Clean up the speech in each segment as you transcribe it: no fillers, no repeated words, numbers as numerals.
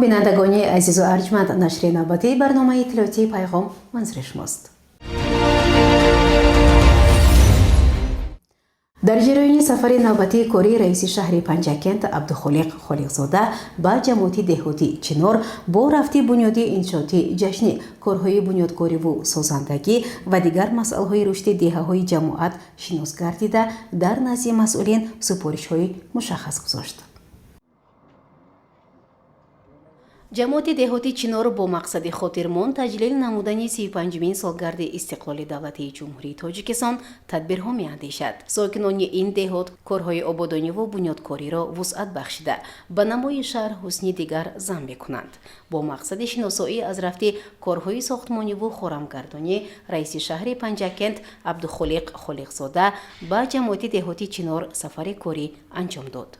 Бинандагони азизу арҷманд, нашри навбатии барномаи иттилоотии «Пайғом» манзури шумост. Дар ҷараёни сафари навбатии кории раиси шаҳри Панҷакент Абдухолиқ Холиқзода ба ҷамоати деҳоти Чинор бо рафти бунёди иншооти ҷашнӣ, корҳои бунёдкориву созандагӣ ва дигар масъалаҳои рушди деҳаҳои ҷамоат шинос гардида, дар назди масъулин супоришҳои мушаххас гузошт. Ҷамоати деҳоти Чинор бо мақсади хотирмон таҷлил намудани 35-умин солгарди истиқлоли давлатии Ҷумҳурии Тоҷикистон тадбирҳо меандешад. Сокинони ин деҳот корҳои ободониву бунёдкориро вусъат бахшида, ба намои шаҳр ҳусни дигар зам мекунанд. Бо мақсади шиносоӣ аз рафти корҳои сохтмониву хорамгардонӣ раиси шаҳри Панҷакент Абдухолиқ Холиқзода ба ҷамоати деҳоти Чинор сафари корӣ анҷом дод.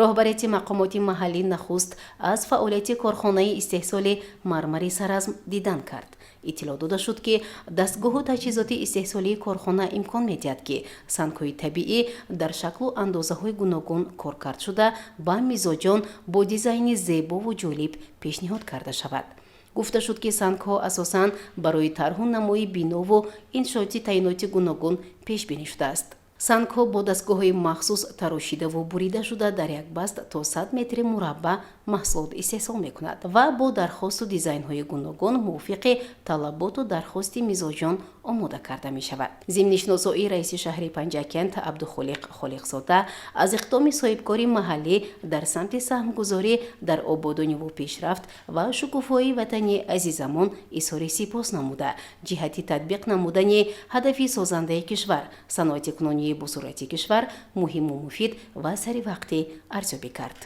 Роҳбарияти мақомоти маҳаллӣ нахуст аз фаъолияти корхонаи истеҳсоли мармари Саразм дидан кард. Иттилоъ дода шуд, ки дастгоҳу таҷҳизоти истеҳсолии корхона имкон медиҳад, ки сангҳои табиӣ дар шаклу андозаҳои гуногун коркард шуда, ба мизоҷон бо дизайни зебову ҷолиб пешниҳод карда шавад. Гуфта шуд, ки сангҳо асосан барои тарҳу намои бинову иншооти таъиноти гуногун пешбинӣ шудааст. Сангҳо бо дастгоҳҳои махсус тарошидаву бурида шуда, дар як баст то 100 метри мураббаъ маҳсулот истеҳсол мекунад ва бо дархосту дизайнҳои гуногун мувофиқи талаботу дархости мизоҷон омода карда мешавад. Зимни шиносоии раиси шаҳри Панҷакент Абдухолиқ Холиқзода аз иқдоми соҳибкори маҳаллӣ дар самти саҳмгузорӣ дар ободониву пешрафт ва шукуфоии ватани азизамон изҳори сипос намуда, ҷиҳати татбиқ намудани ҳадафи созандаи кишвар, саноатикунонии босуръати кишвар муҳиму муфид ва саривақтӣ арзёбӣ кард.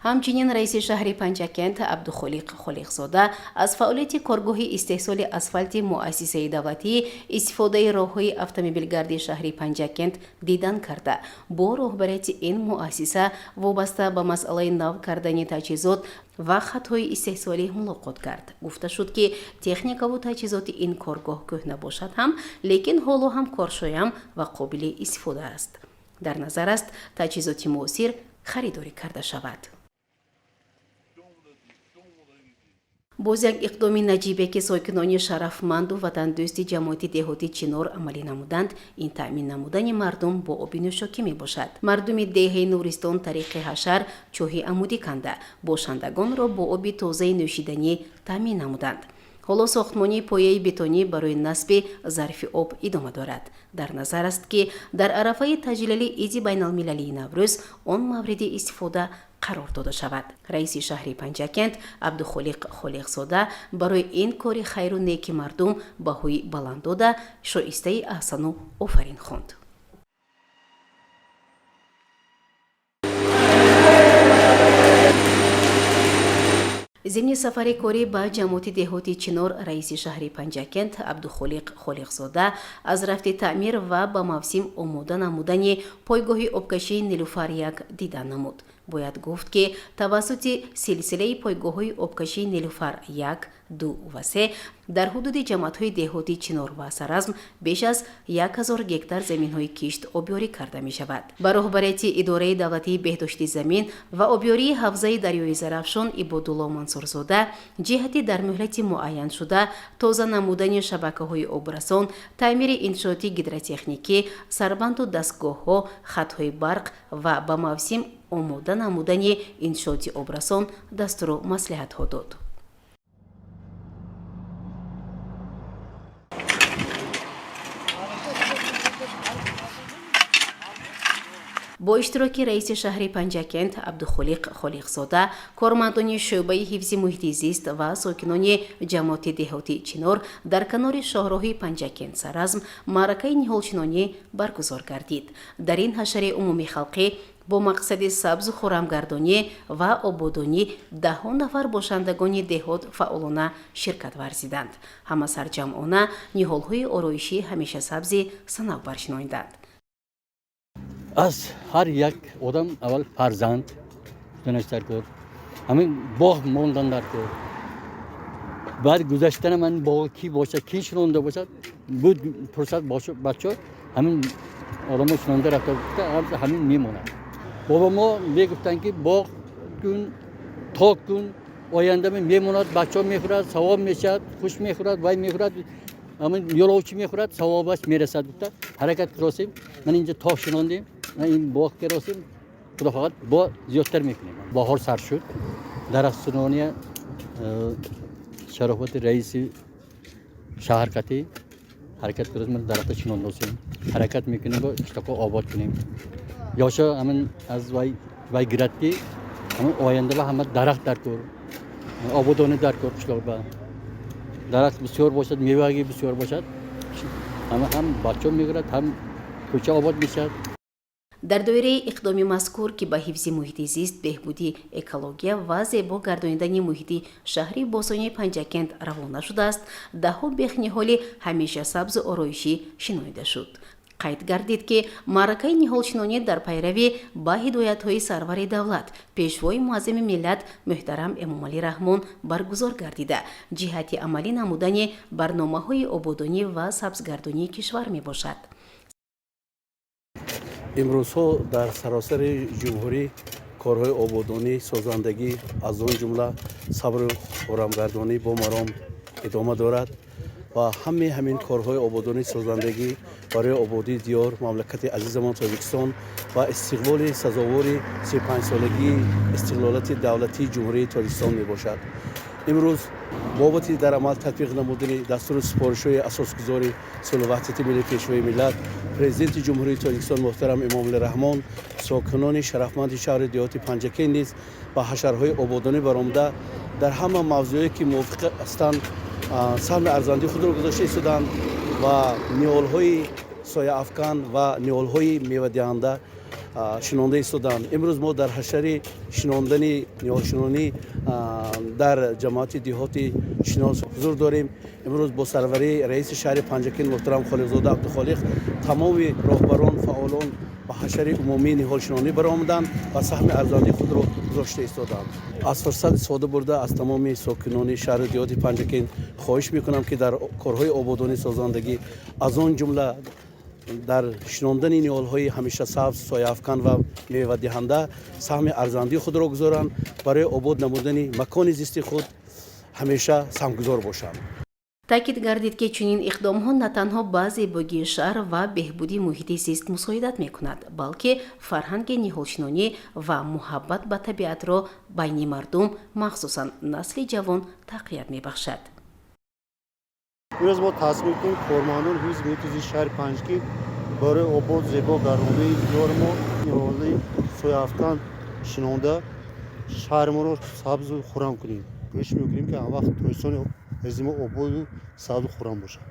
Ҳамчунин раиси шаҳри Панҷакент Абдухолиқ Холиқзода аз фаъолияти коргоҳи истеҳсоли асфалти муассисаи давлатии истифодаи роҳҳои автомобилгарди шаҳри Панҷакент дидан карда, бо роҳбарияти ин муассиса вобаста ба масъалаи нав кардани таҷҳизот ва хатҳои истеҳсолӣ мулоқот кард. Гуфта шуд, ки техникаву таҷҳизоти ин коргоҳ кӯҳна бошад ҳам, лекин ҳоло ҳам коршоям ва қобили истифода аст. Дар назар аст, таҷҳизоти муосир харидорӣ карда шавад. Боз як иқдоми наҷибе, ки сокинони шарафманду ватандӯсти ҷамоати деҳоти Чинор амалӣ намуданд, ин таъмин намудани мардум бо оби нӯшокӣ мебошад. Мардуми деҳаи Нуристон тариқи ҳашар чоҳи амудӣ канда, бошандагонро бо оби тозаи нӯшиданӣ таъмин намуданд. Ҳоло сохтмонии пояи бетонӣ барои насби зарфи об идома дорад. Дар назар аст, ки дар арафаи таҷлили иди байналмилалии Наврӯз он мавриди истифода қарор дода шавад. Раиси шаҳри Панҷакент Абдухолиқ Холиқзода барои ин кори хайру неки мардум баҳои баланд дода, шоистаи аҳсану офарин хонд. Зимни сафари корӣ ба ҷамоати деҳоти Чинор раиси шаҳри Панҷакент Абдухолиқ Холиқзода аз рафти таъмир ва ба мавсим омода намудани пойгоҳи обкашии Нилуфар 1 дидан намуд. Бояд гуфт, ки тавассути силсилаи пойгоҳҳои обкашии Нилуфар 1, 2 ва 3 дар ҳудуди ҷамоатҳои деҳоти Чинор ва Саразм беш аз 1000 гектар заминҳои кишт обёрӣ карда мешавад. Ба роҳбарияти идораи давлатии беҳдошти замин ва обёрии ҳавзаи дарёи Зарафшон Ибодулло Мансурзода ҷиҳати дар муҳлати муайяншуда тоза намудани шабакаҳои обрасон, таъмири иншооти гидротехникӣ, сарбанду дастгоҳҳо, хатҳои барқ ва ба мавсим омода намудани иншооти обрасон дастуру маслиҳатҳо дод. Бо иштироки раиси шаҳри Панҷакент Абдухолиқ Холиқзода, кормандони шӯъбаи ҳифзи муҳити зист ва сокинони ҷамоати деҳоти Чинор дар канори шоҳроҳи Панҷакент Саразм маъракаи ниҳолшинонӣ баргузор гардид. Дар ин ҳашари умумихалқӣ бо мақсади сабзу хӯрамгардонӣ ва ободонӣ даҳҳо нафар бошандагони деҳот фаъолона ширкат варзиданд. Ҳама сарҷамъона ниҳолҳои ороишӣ ҳамешасабзи санавбар шинонданд. Аз ҳар як одам аввал фарзанд шуданаш дар кор, ҳамин боғ мондан дар кор. Баъд гузаштана ман боғ ки бошад, ки шинонда бошад, буд пурсад бачо, ҳамин одамо шинонда рафта гуфта, ҳамин мемонад. Бобо мо мегуфтанд, ки боғ кун, ток кун, оянда мемонад, бачо мехӯрад, савоб мешавад, хуш мехӯрад, вай мехӯрад, ҳамин ёловчи мехӯрад, савобаш мерасад гуфта ҳаракат киросем. Ман инҷа ток шинондем, ин боғ киросем, худо хоҳад, бо зиёдтар мекунем. Баҳор сар шуд, дарахтшинония шарофати раиси шаҳр қатӣ ҳаракат киросем, дарахта шинондосем, ҳаракат мекунем, бо қишлоқҳо обод кунем. Ёшо ҳамин аз вай гирад, ки ҳамин оянда ба ҳама дарахт даркор, ободонӣ даркор. Қишлоқ ба дарахт бисёр бошад, мевагӣ бисёр бошад, ҳама ҳам бачо мегирад, ҳам кӯча обод мешавад. Дар доираи иқдоми мазкур, ки ба ҳифзи муҳити зист, беҳбуди экология ва зебо гардонидани муҳити шаҳри бостонии Панҷакент равона шудааст, даҳҳо бех ниҳоли ҳамеша сабзу ороишӣ шинонида шуд. Қайд гардид, ки маъракаи ниҳолшинонӣ дар пайравӣ ба ҳидоятҳои сарвари давлат, пешвои муаззами миллат муҳтарам Эмомалӣ Раҳмон баргузор гардида, ҷиҳати амалӣ намудани барномаҳои ободонӣ ва сабзгардонии кишвар мебошад. Имрӯзҳо дар саросари ҷумҳурӣ корҳои ободонӣ, созандагӣ, аз он ҷумла сабру орамгардонӣ бо маром идома дорад ва ҳамаи ҳамин корҳои ободонӣ, созандагӣ барои ободии диёр, мамлакати азизамон Тоҷикистон ва истиқболи сазовори 35-солагии истиқлолияти давлатии Ҷумҳурии Тоҷикистон мебошад. Имрӯз бобати дар амал татбиқ намудани дастуру супоришҳои асосгузори сулҳу ваҳдати миллӣ, пешвои миллат, президенти Ҷумҳурии Тоҷикистон муҳтарам Эмомалӣ Раҳмон, сокинони шарафманди шаҳри деҳоти Панҷакент низ ба ҳашарҳои ободонӣ баромада, дар ҳама мавзӯе ки мувофиқ ҳастанд, саҳми арзандии худро гузошта истоданд ва ниҳолҳои сояафкан ва ниҳолҳои мевадиҳанда шинонда истоданд. Имрӯз мо дар ҳашари шинондани ниҳолшинонӣ дар ҷамоати деҳоти Чинор ҳузур дорем. Имрӯз бо сарварии раиси шаҳри Панҷакент муҳтарам Холиқзода Абдухолиқ тамоми роҳбарон, фаъолон ба ҳашари умумии ниҳолшинонӣ баромаданд ва саҳми арзандии худро гузошта истоданд. Аз фурсат истифода бурда, аз тамоми сокинони шаҳри деҳоти Панҷакент хоҳиш мекунам, ки дар корҳои ободонӣ, созандагӣ, аз он ҷумла дар шинондани ниҳолҳои ҳамеша сабз, сояафкан ва мевадиҳанда саҳми арзандии худро гузоранд, барои обод намудани макони зисти худ ҳамеша саҳмгузор бошанд. Таъкид гардид, ки чунин иқдомҳо на танҳо ба зебогии шаҳр ва беҳбуди муҳити зист мусоидат мекунад, балки фарҳанги ниҳолшинонӣ ва муҳаббат ба табиатро байни мардум, махсусан насли ҷавон, тақвият мебахшад. Имрӯз мо тасмим кунем, кормандони ҳифзи муҳити зисти шаҳри Панҷакент барои обод, зебо гардонии диёри мо ниҳоли сояафкан шинонда, шаҳри моро сабзу хуррам кунем. Кӯшиш мекунем, ки ҳамвақт Тоҷикистони азизи мо ободу сабзу хуррам бошад.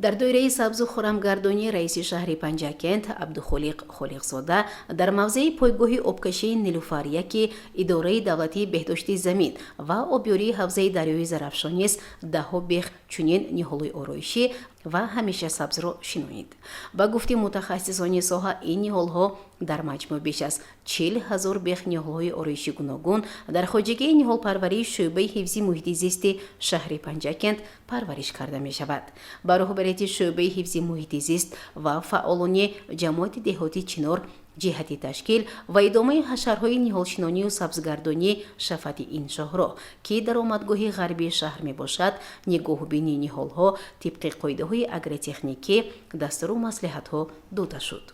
Дар доираи сабзу хуррамгардонӣ раиси шаҳри Панҷакент Абдухолиқ Холиқзода дар мавзеи пойгоҳи обкашии Нилуфар яки идораи давлатии беҳдошти замин ва обёрии ҳавзаи дарёи Зарафшон низ даҳҳо бех чунин ниҳолҳои ороишӣ ва ҳамеша сабзро шинонид. Ба гуфти мутахассисони соҳа, ин ниҳолҳо дар маҷмӯъ беш аз 40 000 бех ниҳолҳои ороиши гуногун дар хоҷагии ниҳолпарварии шӯъбаи ҳифзи муҳити зисти шаҳри Панҷакент парвариш карда мешавад. Ба роҳбарияти шӯъбаи ҳифзи муҳити зист ва фаъолони ҷамоати деҳоти Чинор ҷиҳати ташкил ва идомаи ҳашарҳои ниҳолшинонию сабзгардонии шафати ин шоҳроҳ, ки даромадгоҳи ғарбии шаҳр мебошад, нигоҳубини ниҳолҳо тибқи қоидаҳои агротехникӣ дастуру маслиҳатҳо дода шуд.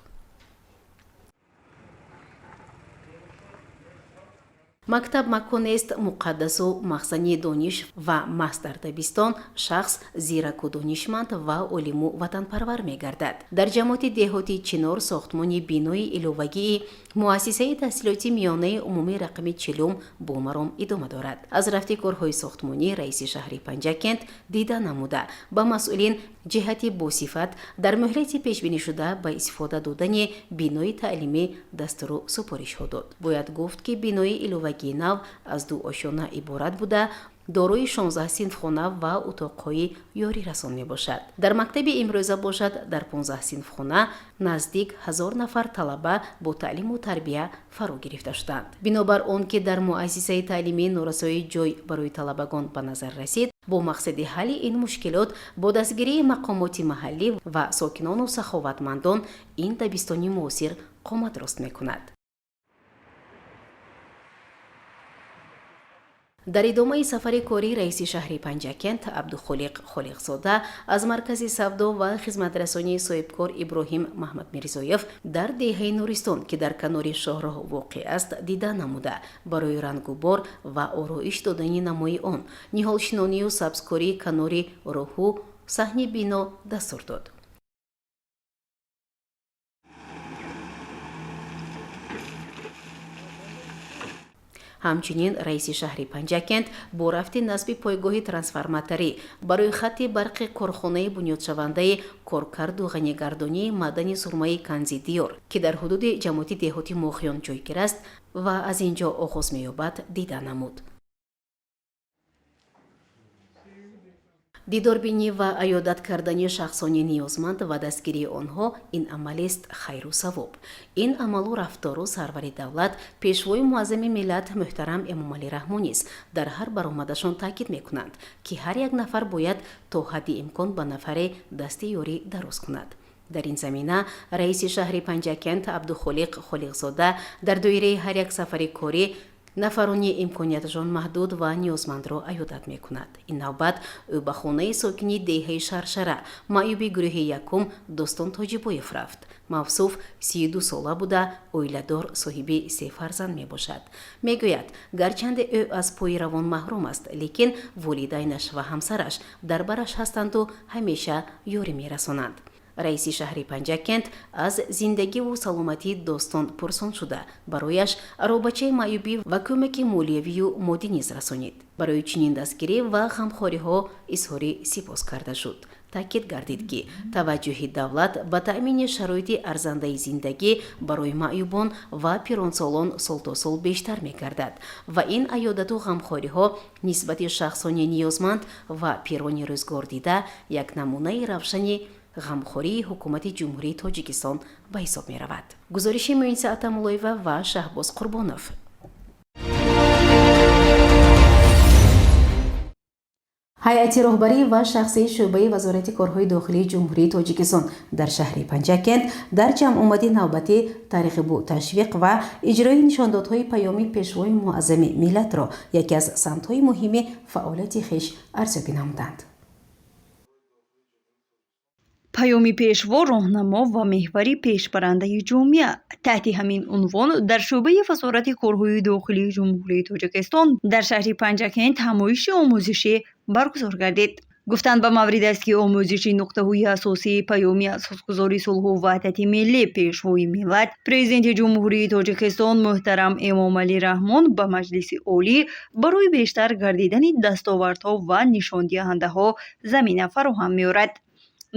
Мактаб маконест муқаддасу махзани дониш ва маҳз дар дабистон шахс зираку донишманд ва олиму ватанпарвар мегардад. Дар ҷамоати деҳоти Чинор сохтмони бинои иловагии муассисаи таҳсилоти миёнаи умумии рақами 40-ум бо маром идома дорад. Аз рафти корҳои сохтмонӣ раиси шаҳри Панҷакент дида намуда, ба масъулин ҷиҳати босифат дар муҳлати пешбинишуда ба истифода додани бинои таълимӣ дастуру супоришҳо дод. Бояд гуфт, ки бинои иловагии нав аз ду ошёна иборат буда, Дорои 16 синфхона ва утоқҳои ёрирасон мебошад. Дар мактаби имрӯза бошад, дар 15 синфхона наздик 1000 нафар талаба бо таълиму тарбия фаро гирифта шуданд. Бинобар он ки дар муассисаи таълимӣ норасоии ҷой барои талабагон ба назар расид, бо мақсади ҳалли ин мушкилот бо дастгирии мақомоти маҳаллӣ ва сокинону саховатмандон ин дабистони муосир қомат рост мекунад. Дар идомаи сафари корӣ раиси шаҳри Панҷакент Абдухолиқ Холиқзода аз маркази савдо ва хизматрасонии соҳибкор Иброҳим Маҳмадмирзоев дар деҳаи Нуристон, ки дар канори шоҳроҳ воқеъ аст, дида намуда, барои рангубор ва ороиш додани намои он, ниҳолшинонию сабзкории канори роҳу саҳни бино дастур дод. Ҳамчунин раиси шаҳри Панҷакент бо рафти насби пойгоҳи трансформаторӣ барои хатти барқи корхонаи бунёдшавандаи коркарду ғанигардонии маъдани сурмаи Канзи Диёр, ки дар ҳудуди ҷамоати деҳоти Моҳиён ҷойгир аст ва аз ин ҷо оғоз меёбад, дида намуд. Дидорбинӣ ва аёдат кардани шахсони ниёзманд ва дастгирии онҳо ин амалест хайру савоб. Ин амалу рафтору сарвари давлат, пешвои муаззами миллат муҳтарам Эмомалӣ Раҳмон низ дар ҳар баромадашон таъкид мекунанд, ки ҳар як нафар бояд то ҳадди имкон ба нафаре дасти ёрӣ дароз кунад. Дар ин замина раиси шаҳри Панҷакент Абдухолиқ Холиқзода дар доираи ҳар як сафари корӣ нафарони имконияташон маҳдуд ва ниёзмандро аёдат мекунад. Ин навбат ӯ ба хонаи сокини деҳаи Шаршара, маъюби гурӯҳи якум Достон Тоҷибоев рафт. Мавсуф 32 сола буда, оиладор, соҳиби се фарзанд мебошад. Мегӯяд, гарчанде ӯ аз пои равон маҳрум аст, лекин волидайнаш ва ҳамсараш дар бараш ҳастанду ҳамеша ёрӣ мерасонанд. Раиси шаҳри Панҷакент аз зиндагиву саломатии Достон пурсон шуда, барояш аробачаи маъюбӣ ва кӯмаки молиявию моддӣ низ расонид. Барои чунин дастгирӣ ва ғамхориҳо изҳори сипос карда шуд. Таъкид гардид, ки таваҷҷӯҳи давлат ба таъмини шароити арзандаи зиндагӣ барои маъюбон ва пиронсолон сол то сол бештар мегардад ва ин аёдату ғамхориҳо нисбати шахсони ниёзманд ва пирони рӯзгор дида як намунаи равшани ғамхории ҳукумати Ҷумҳурии Тоҷикистон ба ҳисоб меравад. Гузориши Муинса Атамуллоева ва Шаҳбоз Қурбонов. Ҳайати роҳбарӣ ва шахсии шӯъбаи Вазорати корҳои дохилии Ҷумҳурии Тоҷикистон дар шаҳри Панҷакент дар ҷамъомади навбатӣ тарғибу ташвиқ ва иҷрои нишондодҳои паёми пешвои муаззами миллатро яке аз самтҳои муҳими фаъолияти хеш арзёбӣ намуданд. Паёми пешво роҳнамо ва меҳвари пешбарандаи ҷомеа. Таҳти ҳамин унвон дар шӯъбаи Вазорати корҳои дохилии Ҷумҳурии Тоҷикистон дар шаҳри Панҷакент ҳамоиши омӯзишӣ баргузор гардид. Гуфтанд, ба маврид аст, ки омӯзиши нуқтаҳои асосии паёми асосгузори сулҳу ваҳдати миллӣ, пешвои миллат, Президенти Ҷумҳурии Тоҷикистон муҳтарам Эмомалӣ Раҳмон ба Маҷлиси Олӣ барои бештар гардидани дастовардҳо ва нишондиҳандаҳо замина фароҳам меорад.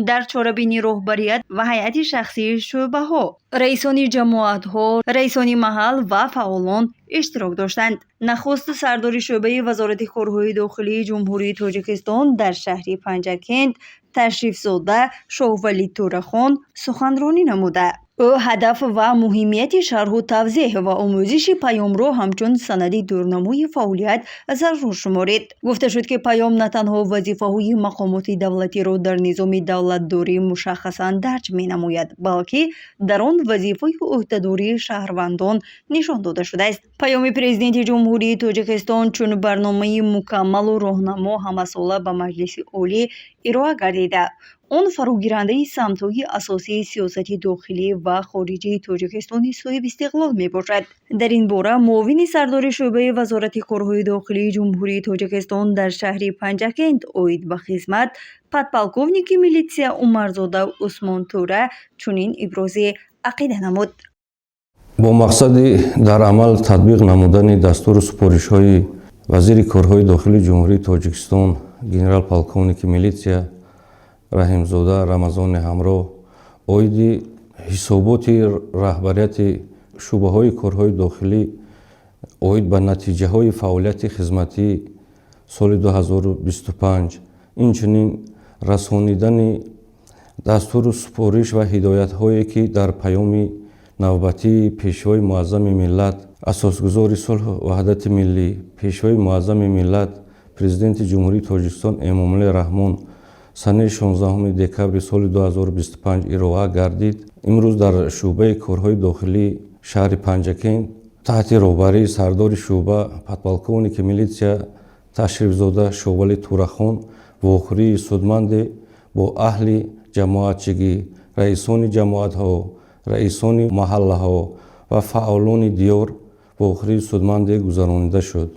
Дар чорабини роҳбарият ва ҳайати шахсии шӯъбаҳо, раисони ҷамоатҳо, раисони маҳал ва фаъолон иштирок доштанд. Нахуст сардори шӯъбаи Вазорати корҳои дохилии Ҷумҳурии Тоҷикистон дар шаҳри Панҷакент Ташрифзода Шоҳвалӣ Тӯрахон суханронӣ намуда, ӯ ҳадаф ва муҳимияти шарҳу тавзеҳ ва омӯзиши паёмро ҳамчун санади дурнамои фаъолият зарур шуморид. Гуфта шуд, ки паём на танҳо вазифаҳои мақомоти давлатиро дар низоми давлатдорӣ мушаххасан дарҷ менамояд, балки дар он вазифаю ӯҳдадории шаҳрвандон нишон дода шудааст. Паёми Президенти Ҷумҳурии Тоҷикистон чун барномаи мукаммалу роҳнамо ҳамасола ба Маҷлиси Олӣ ироа гардида, он фарогирандаи самтҳои асосии сиёсати дохилӣ ва хориҷии Тоҷикистони соҳибистиқлол мебошад. Дар ин бора муовини сардори шӯъбаи Вазорати корҳои дохилии Ҷумҳурии Тоҷикистон дар шаҳри Панҷакент оид ба хизмат подполковники милитсия Умарзода Усмон Тӯра чунин ибрози ақида намуд. Бо мақсади дар амал татбиқ намудани дастуру супоришҳои вазири корҳои дохилии Ҷумҳурии Тоҷикистон генерал полковники милитсия Раҳимзода Рамазони ҳамроҳ оиди ҳисоботи раҳбарияти шӯъбаҳои корҳои дохилӣ оид ба натиҷаҳои фаъолияти хизматӣ Соли 2025, инчунин расонидани дастуру супориш ва ҳидоятҳое, ки дар паёми навбатии Пешвои Муаззами миллат, Асосгузори сулҳу ваҳдати миллӣ, Пешвои Муаззами миллат, Президенти Ҷумҳурии Тоҷикистон Эмомалӣ Раҳмон санаи 16 декабри соли 2025 ироа гардид, имрӯз дар шӯъбаи корҳои дохилии шаҳри Панҷакент таҳти роҳбарии сардори шӯъба, подполковники милитсия Ташрифзода Шовали Турахон, вохӯрии судманде бо аҳли ҷамоатчигӣ, раисони ҷамоатҳо, раисони маҳаллаҳо ва фаъолони диёр вохӯрии судманде гузаронида шуд.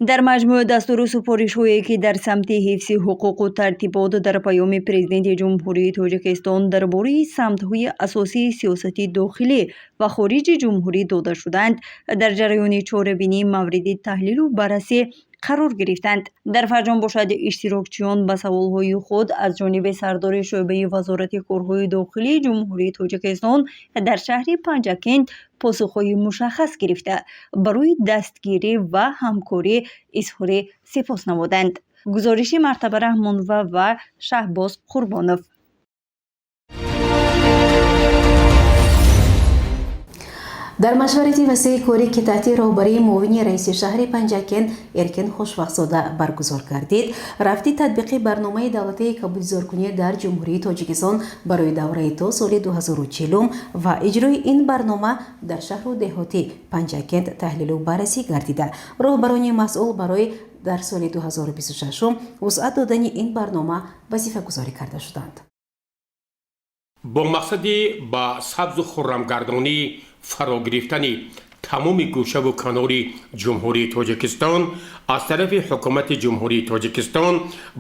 Дар маҷмӯъ, дастуру супоришҳое, ки дар самти ҳифзи ҳуқуқу тартибот дар паёми Президенти Ҷумҳурии Тоҷикистон дар бораи самтҳои асосии сиёсати дохилӣ ва хориҷи ҷумҳурӣ дода шудаанд, дар ҷараёни чорабинӣ мавриди таҳлилу баррасӣ қарор гирифтанд. Дар фарҷом бошад, иштирокчиён ба саволҳои худ аз ҷониби сардори шӯъбаи Вазорати корҳои дохилии Ҷумҳурии Тоҷикистон дар шаҳри Панҷакент посухҳои мушаххас гирифта, барои дастгирӣ ва ҳамкорӣ изҳори сипос намуданд. Гузориши Мартаба Раҳмонова ва Шаҳбоз Қурбонов. Дар машварати васеи корӣ, ки таҳти роҳбарии муовини раиси шаҳри Панҷакент Эркин Хушвақтзода баргузор гардид, рафти татбиқи барномаи давлатии кабудизоркунӣ дар Ҷумҳурии Тоҷикистон барои давраи то соли 2040 ва иҷрои ин барнома дар шаҳру деҳоти Панҷакент таҳлилу баррасӣ гардида, роҳбарони масъул барои дар соли 2026 вусъат додани ин барнома вазифагузорӣ карда шуданд. Бо мақсади ба сабзу хуррамгардонӣ фаро гирифтани тамоми гӯшаву канори Ҷумҳурии Тоҷикистон аз тарафи Ҳукумати Ҷумҳурии Тоҷикистон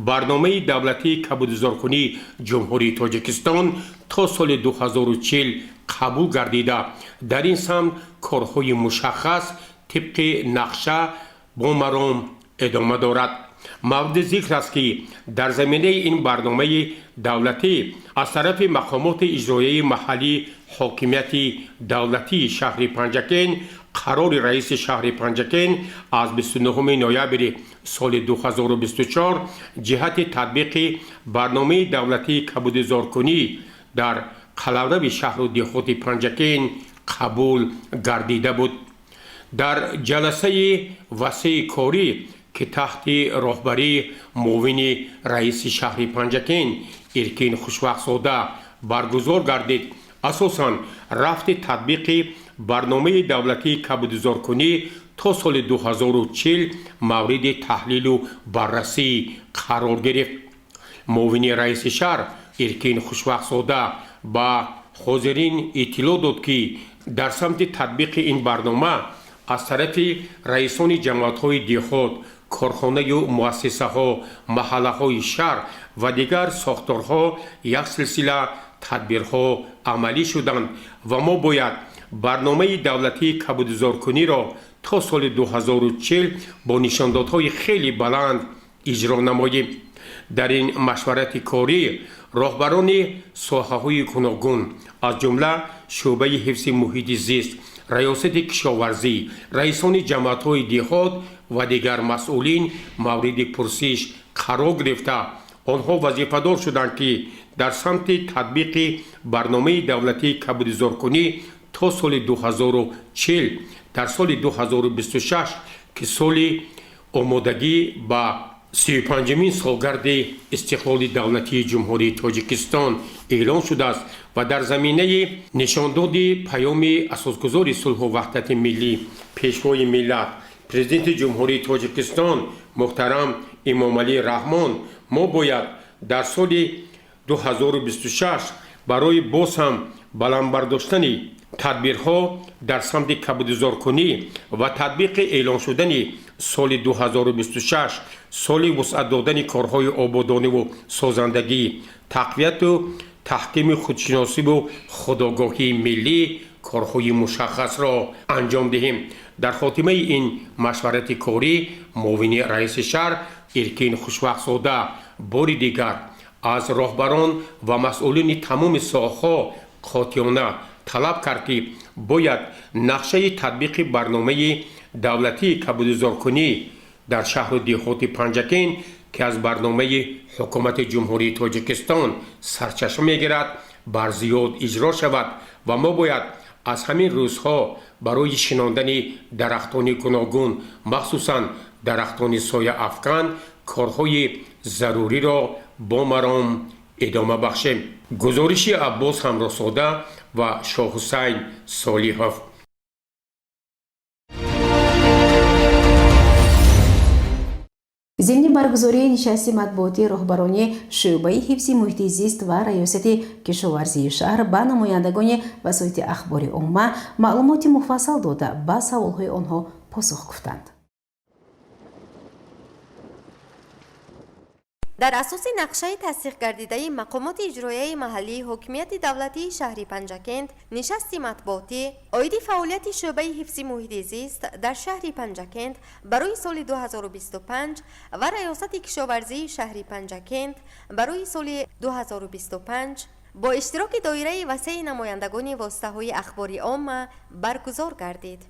барномаи давлатии кабудизоркунии Ҷумҳурии Тоҷикистон то соли 2040 қабул гардида, дар ин самт корҳои мушаххас тибқи нақша бо маром идома дорад. Мавриди зикр аст, ки дар заминаи ин барномаи давлатӣ аз тарафи мақомоти иҷроияи маҳаллии ҳокимияти давлатии шаҳри Панҷакент қарори раиси шаҳри Панҷакент аз 29 ноябри соли 2024 ҷиҳати татбиқи барномаи давлатии кабудизоркунӣ дар қаламрави шаҳру деҳоти Панҷакент қабул гардида буд. Дар ҷаласаи васеи корӣ, ки таҳти роҳбарии муовини раиси шаҳри Панҷакент Иркин Хушвақтзода баргузор гардид, асосан рафти татбиқи барномаи давлатии кабудизоркунӣ то соли 2040 мавриди таҳлилу баррасӣ қарор гирифт. Муовини раиси шаҳр Иркин Хушвақтзода ба ҳозирин иттилоъ дод, ки дар самти татбиқи ин барнома аз тарафи раисони ҷамоатҳои деҳот, корхонаю муассисаҳо, маҳаллаҳои шаҳр ва дигар сохторҳо як силсила тадбирҳо амалӣ шуданд ва мо бояд барномаи давлатии кабудизоркуниро то соли 2040 бо нишондодҳои хеле баланд иҷро намоем. Дар ин машварати корӣ роҳбарони соҳаҳои гуногун, аз ҷумла шӯъбаи ҳифзи муҳити зист, раёсати кишоварзӣ, раисони ҷамоатҳои деҳот ва дигар масъулин мавриди пурсиш қарор гирифта, онҳо вазифадор шуданд, ки дар самти татбиқи барномаи давлатии кабудизоркунӣ то соли 2040 дар соли 2026, ки соли омодагӣ ба 35-умин солгарди истиқлоли давлатии Ҷумҳурии Тоҷикистон эълон шудааст ва дар заминаи нишондоди паёми Асосгузори сулҳу ваҳдати миллӣ, Пешвои миллат, Президенти Ҷумҳурии Тоҷикистон муҳтарам Эмомалӣ Раҳмон, мо бояд дар соли 2026 барои боз ҳам баланд бардоштани тадбирҳо дар самти кабудизоркунӣ ва татбиқи эълон шудани соли 2026 соли вусъат додани корҳои ободониву созандагӣ, тақвияту таҳкими худшиносиву худогоҳии миллӣ корҳои мушаххасро анҷом диҳем. Дар хотимаи ин машварати корӣ муовини раиси шаҳр Иркин Хушвақтзода бори дигар аз роҳбарон ва масъулини тамоми соҳаҳо қотеона талаб кард, ки бояд нақшаи татбиқи барномаи давлатии кабудизоркунӣ Дар шаҳру деҳоти Панҷакент, ки аз барномаи Ҳукумати Ҷумҳурии Тоҷикистон сарчашма мегирад, барзиёд иҷро шавад ва мо бояд аз ҳамин рӯзҳо барои шинондани дарахтони гуногун, махсусан дарахтони сояафкан, корҳои заруриро бо маром идома бахшем. Гузориши Аббос Ҳамроҳзода ва Шоҳҳусайн Солиҳов. Зимни баргузории нишасти матбуотии роҳбарони шӯъбаи ҳифзи муҳити зист ва раёсати кишоварзии шаҳр ба намояндагони васоити ахбори омма маълумоти муфассал дода, ба саволҳои онҳо посух гуфтанд. Дар асоси нақшаи тасдиқгардидаи мақомоти иҷроияи маҳаллии ҳокимияти давлатии шаҳри Панҷакент, нишасти матбуотӣ оиди фаъолияти шӯъбаи ҳифзи муҳити зист дар шаҳри Панҷакент барои соли 2025 ва раёсати кишоварзии шаҳри Панҷакент барои соли 2025 бо иштироки доираи васеи намояндагони воситаҳои ахбори омма баргузор гардид.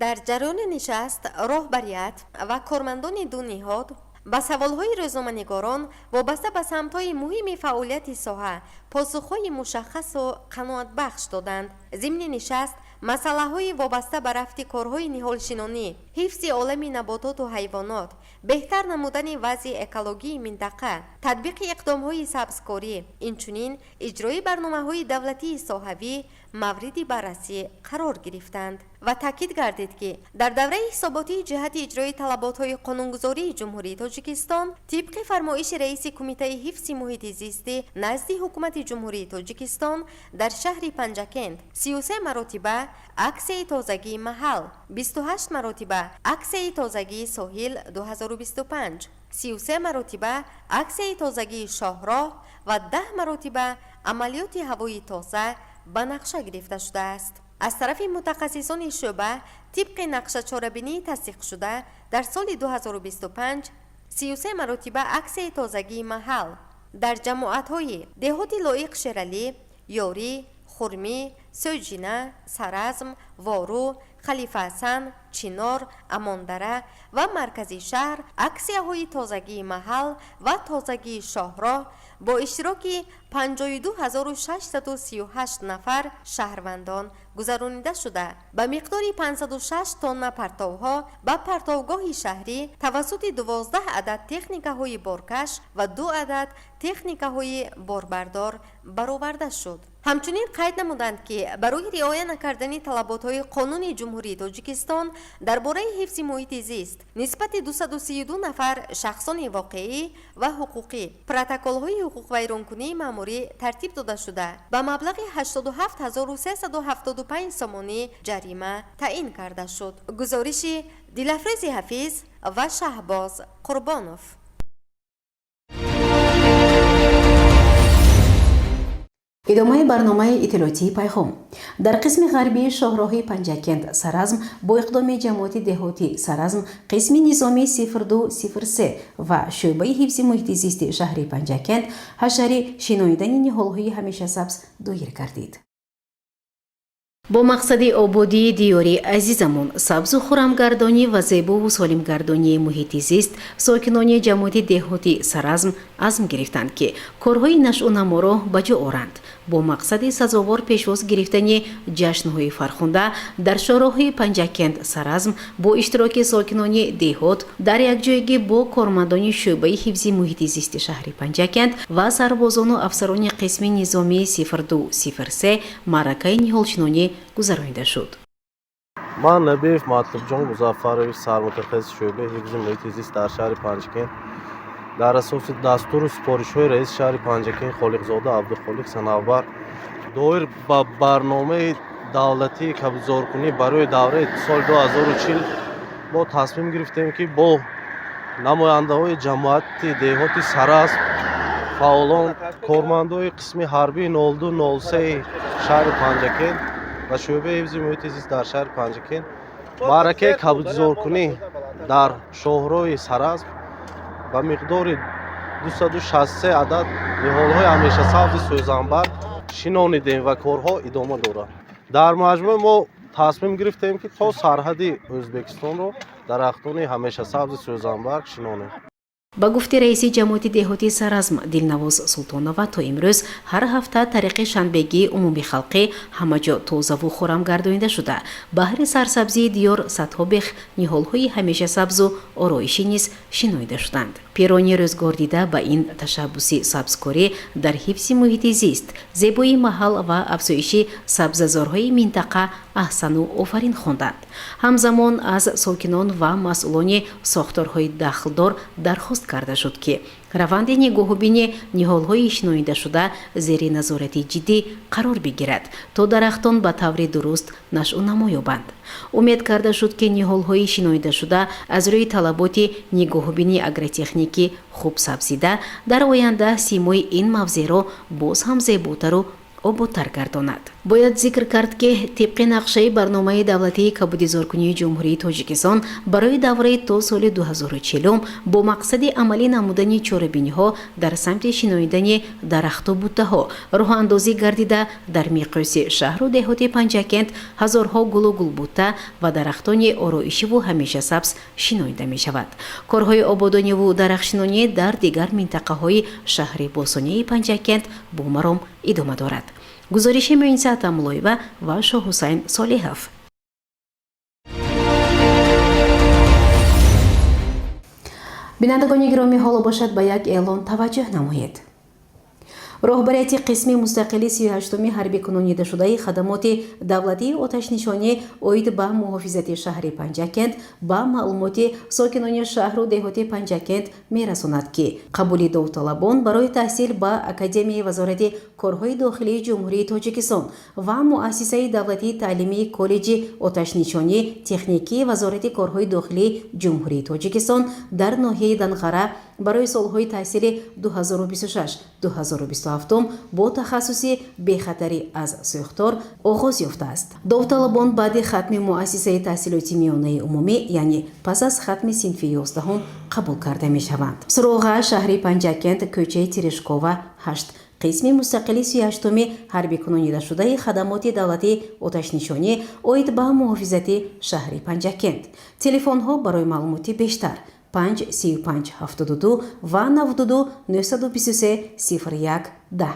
Дар ҷараёни нишаст роҳбарият ва кормандони ду ниҳод ба саволҳои рӯзноманигорон вобаста ба самтҳои муҳими фаъолияти соҳа посухҳои мушаххасу қаноатбахш доданд. Зимни нишаст масъалаҳои вобаста ба рафти корҳои ниҳолшинонӣ, ҳифзи олами набототу ҳайвонот, беҳтар намудани вазъи экологии минтақа, татбиқи иқдомҳои сабзкорӣ, инчунин иҷрои барномаҳои давлатии соҳавӣ мавриди баррасӣ қарор гирифтанд ва таъкид гардид, ки дар давраи ҳисоботии ҷиҳати иҷрои талаботҳои қонунгузории Ҷумҳурии Тоҷикистон тибқи фармоиши раиси Кумитаи ҳифзи муҳити зистӣ назди Ҳукумати Ҷумҳурии Тоҷикистон дар шаҳри Панҷакент 33 маротиба аксияи тозагии маҳал, 28 маротиба аксияи тозагии соҳил 2025, 33 маротиба аксияи тозагии шоҳроҳ ва 10 маротиба амалиёти ҳавои тоза ба нақша гирифта шудааст. Аз тарафи мутахассисони шӯъба тибқи нақшачорабинии тасдиқшуда дар соли 2025 33 маротиба аксияи тозагии маҳал дар ҷамоатҳои деҳоти Лоиқ Шералӣ, Ёрӣ, Хурмӣ, Сӯҷина, Саразм, Вору, Халифаҳасан, Чинор, Амондара ва маркази шаҳр аксияҳои тозагии маҳал ва тозагии шоҳроҳ бо иштироки 52638 нафар шаҳрвандон гузаронида шуда, ба миқдори 506 тонна партовҳо ба партовгоҳи шаҳрӣ тавассути 12 адад техникаҳои боркаш ва 2 адад техникаҳои борбардор бароварда шуд. Ҳамчунин қайд намуданд, ки барои риоя накардани талаботҳои Қонуни Ҷумҳурии Тоҷикистон дар бораи ҳифзи муҳити зист нисбати 232 нафар шахсони воқеӣ ва ҳуқуқӣ протоколҳои ҳуқуқвайронкунии маъмурӣ тартиб дода шуда, ба маблағи 87375 сомонӣ ҷарима таъин карда шуд. Гузориши Дилафрӯзи Ҳафиз ва Шаҳбоз Қурбонов. Идомаи барномаи иттилоотии «Пайғом». Дар қисми ғарбии шоҳроҳи Панҷакент Саразм бо иқдоми ҷамоати деҳоти Саразм, қисми низомии 0203 ва шӯъбаи ҳифзи муҳити зисти шаҳри Панҷакент ҳашари шинонидани ниҳолҳои ҳамешасабз доир гардид. Бо мақсади ободии диёри азизамон, сабзу хуррамгардонӣ ва зебову солимгардонии муҳити зист, сокинони ҷамоати деҳоти Саразм азм гирифтанд, ки корҳои нашъунаморо ба ҷо оранд. Бо мақсади сазовор пешвоз гирифтани ҷашнҳои фархунда дар шоҳроҳи Панҷакент Саразм бо иштироки сокинони деҳот дар якҷоягӣ бо кормандони шӯъбаи ҳифзи муҳити зисти шаҳри Панҷакент ва сарбозону афсарони қисми низомии 0203 маъракаи ниҳолшинонӣ гузаронида шуд. Ман Набиев Матлубҷон Музаффарович, сармутахассиси шӯъбаи ҳифзи муҳити зист дар шаҳри Панҷакент, дар асоси дастуру супоришҳои раиси шаҳри Панҷакент Холиқзода Абдухолиқ Санавбар доир ба барномаи давлатии кабудзоркунӣ барои давраи соли 2040 мо тасмим гирифтем, ки бо намояндаҳои ҷамоати деҳоти Саразм, фаъолон, кормандои қисми ҳарбии 0203 шаҳри Панҷакент ва шӯъбаи ҳифзи муҳити зист дар шаҳри Панҷакент маъракаи кабудзоркунӣ дар шоҳроҳи Саразм ба миқдори 263 адад ниҳолҳои ҳамешасабзи сӯзанбар шинонидем ва корҳо идома дорад. Дар маҷмӯъ мо Тасмим гирифтем, ки то сарҳади Ӯзбекистонро дарахтони ҳамешасабзи сӯзанбарг шинонем. Ба гуфти раиси ҷамоати деҳоти Саразм Дилнавоз Султонова, то имрӯз ҳар ҳафта тариқи шанбегии умумихалқӣ ҳамаҷо тозаву хуррам гардонида шуда, баҳри сарсабзии диёр садҳо бех ниҳолҳои ҳамешасабзу ороишӣ низ шиноида шуданд. Пирони рӯзгордида ба ин ташаббуси сабзкорӣ дар ҳифзи муҳити зист, зебоии маҳал ва афзоиши сабзазорҳои минтақа аҳсану офарин хонданд. Ҳамзамон аз сокинон ва масъулони сохторҳои дахлдор дархост карда шуд, ки раванди нигоҳубини ниҳолҳои шинонидашуда зери назорати ҷиддӣ қарор бигирад, то дарахтон ба таври дуруст нашъунамо ёбанд. Умед карда шуд, ки ниҳолҳои шинонидашуда аз рӯи талаботи нигоҳубини агротехникӣ хуб сабзида, дар оянда симои ин мавзеъро боз ҳам зеботару ободтар гардонад. Бояд зикр кард, ки тибқи нақшаи барномаи давлатии кабудизоркунии Ҷумҳурии Тоҷикистон барои давраи то соли 2040 бо мақсади амалӣ намудани чорабиниҳо дар самти шинонидани дарахту буттаҳо роҳандозӣ гардида, дар миқёси шаҳру деҳоти Панҷакент ҳазорҳо гулу гулбутта ва дарахтони ороишиву ҳамешасабз шинонида мешавад. Корҳои ободониву дарахтшинонӣ дар дигар минтақаҳои шаҳри босонияи Панҷакент бо маром идома дорад. Гузориши Муинса Атамуллоева ва Шоҳҳусайн Солиҳов. Бинандагони гиромӣ, ҳоло бошад, ба як эълон таваҷҷӯҳ намоед. Роҳбарияти қисми мустақили 38-уми ҳарбӣ кунонидашудаи хадамоти давлатии оташнишонӣ оид ба муҳофизати шаҳри Панҷакент ба маълумоти сокинони шаҳру деҳоти Панҷакент мерасонад, ки қабули довталабон барои таҳсил ба Академияи Вазорати корҳои дохилии Ҷумҳурии Тоҷикистон ва Муассисаи давлатии таълимии Коллеҷи оташнишонӣ техникии Вазорати корҳои дохилии Ҷумҳурии Тоҷикистон дар ноҳияи Данғара барои солҳои таҳсили 2026-2027 бо тахассуси бехатарӣ аз сӯхтор оғоз ёфтааст. Довталабон баъди хатми муассисаи таҳсилоти миёнаи умумӣ, яъне пас аз хатми синфи 11-ум қабул карда мешаванд. Суроға: шаҳри Панҷакент, кӯчаи Терешкова, 8, қисми мустақили 38-уми ҳарбӣ кунонидашудаи хадамоти давлатии оташнишонӣ оид ба муҳофизати шаҳри Панҷакент. Телефонҳо барои маълумоти бештар: 5 35 72 ва 92 923 01 10.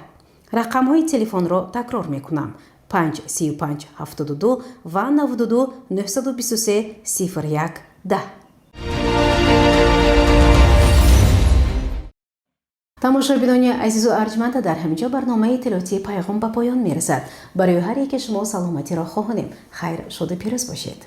Рақамҳои телефонро такрор мекунам: 5 35 72 ва 92 923 01 10. Тамошобинони азизу арҷманда, дар ҳамин ҷо барномаи иттилоотии Пайғом ба поён мерасад. Барои ҳар яке шумо саломатиро хоҳонем. Хайр, шоду пирӯз бошед.